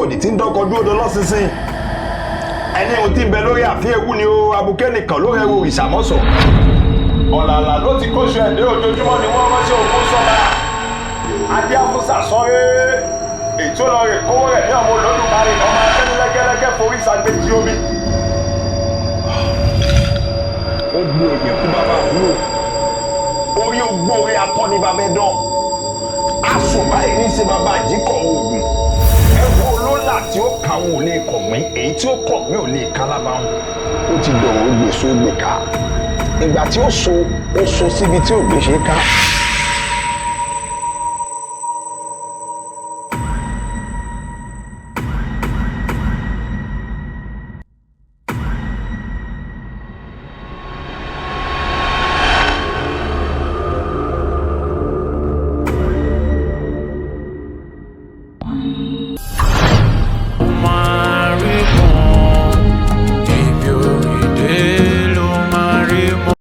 òdì tí ń dọ́kọ dúró dán lọ́sínsìn. Ẹni ohun tí ń bẹ lórí àfin ewu ni o, abuké nìkan ló rẹwò ìsàmọ́sọ̀. Ọ̀làlà ló ti kóṣù ẹ̀dẹ́, ojoojúmọ́ ni wọ́n ránṣẹ́ òkú sọ́ba. Adé afúnṣà sọ́rẹ́ ètò lọ́rẹ̀ kówó rẹ̀ ní ọmọ Olódùmarè, ọmọ akẹ́nilẹ́gẹ́lẹ́gẹ́ forí sagbéjì omi. Ó gbó ìyẹ̀kú bàbá àbúrò orí ogbó orí atọ́ ní bàbá ẹ̀dán. Aṣọ báyìí ní í ṣe bàbá àjíkọ̀ oògùn. Ẹ̀wọ̀ olólà tí ó kà wọn ò lè kọ̀gbìn, èyí tí ó kọ̀gbìn ò lè kálábàáhùn. Ó ti dọ̀rọ̀ ó gbèsò ó gbè ká. Ìgbà tí ó so, ó so síbi tí ògbé ṣe ká.